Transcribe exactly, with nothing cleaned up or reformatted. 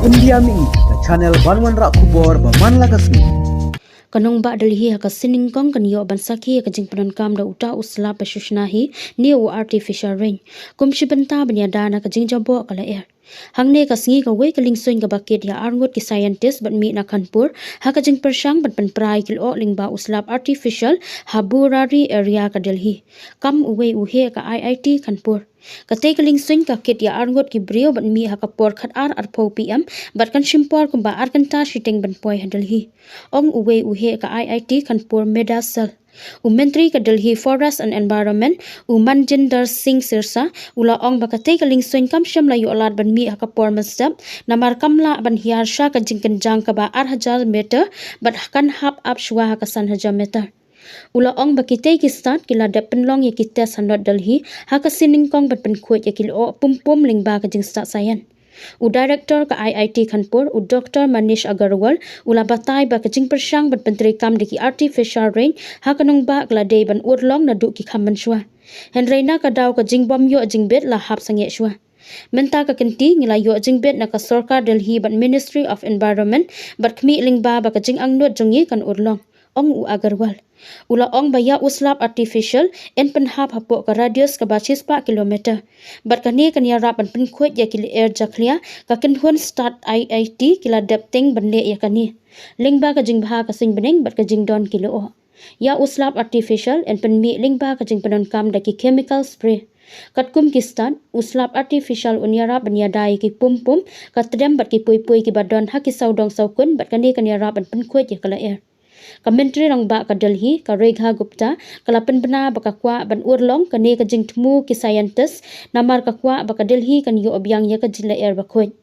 India Mihi, ka channel ban wanrah khubor ba man la ka sngi. Ka nongbah Delhi ha ka sien nyngkong kan ïoh ban sakhi ïa ka jingpyndonkam da uta u slap ba shu shna hi ne u artificial rain. Kum shi bynta ban ïada na ka jingjaboh ka lyer. Hangne ka sngi kawei ka liengsuiñ kaba kit ïa arngut ki scientist bad mih na Kanpur ha ka jingpyrshang ban pynpra ïa ki lyoh lyngba u slap artificial ha Burari area ka Delhi. Kam uwei u heh ka I I T Kanpur. Katei ka liengsuiñ ka kit ïa arngut ki briew bad mih ha ka por khatar arphew P M bad kan shim por kumba ar kynta shiteng ban poi ha Delhi. Ong uwei u heh ka I I T Kanpur Medha Sel. U Myntri ka Delhi Forest and Environment, u Manjinder Singh Sirsa, u la ong ba katei ka liengsuiñ kam shym la ïoh lad ban mih ha ka por mynstep, namar kam lah ban hiar sha ka jingkynjang kaba ar hajar meter bad kan hap ap shuwa ha ka san hajar meter. U la ong ba kitei ki stad ki la dep pynlong ïa ki test ha North Delhi ha ka sien nyngkong ban pynkhuid ïa ki lyoh pum pum lyngba ka jingstad science. U director ka I I T Kanpur, u Doctor Manish Agarwal, u la batai ba ka jingpyrshang ban pyntreikam da ki artificial rain ha ka nongbah ka la dei ban urlong naduh ki kham mynshuwa. Hynrei na ka daw ka jingbym ïoh jingbit la hap sangeh shuwa. Mynta ka kynti ngi la ïoh jingbit na ka sorkar Delhi bad Ministry of Environment bad khmih lyngba ba ka jingangnud jong ngi kan urlong, ong u Agarwal. U la ong ba ïa u slap artificial yn pynhap hapoh ka radius kaba shispah kilometer. Bad kane kan ïarap ban pynkhuid ïa ki lyer jakhlia ka kynhun stad I I T ki la dep tieng ban leh ïa kane. Lyngba ka jingbha ka suiñ bneng bad ka jingdon ki lyoh. Ïa u slap artificial yn pynmih lyngba ka jingpyndonkam da ki chemical spray. Katkum ki stad, u slap artificial un ïarap ban ïada ïa ki pum pum, ka tdem bad ki pui pui kiba don ha ki sawdong sawkun bad kane kan ïarap ban pynkhuid ïa ka lyer. Ka Myntri Rangbah ka Delhi, ka Rekha Gupta, ka la pynbna ba ka kwah ban urlong kane ka jingthmu ki scientist, namar ka kwah ba ka Delhi kan ïoh biang ïa ka jinglyer bakhuid.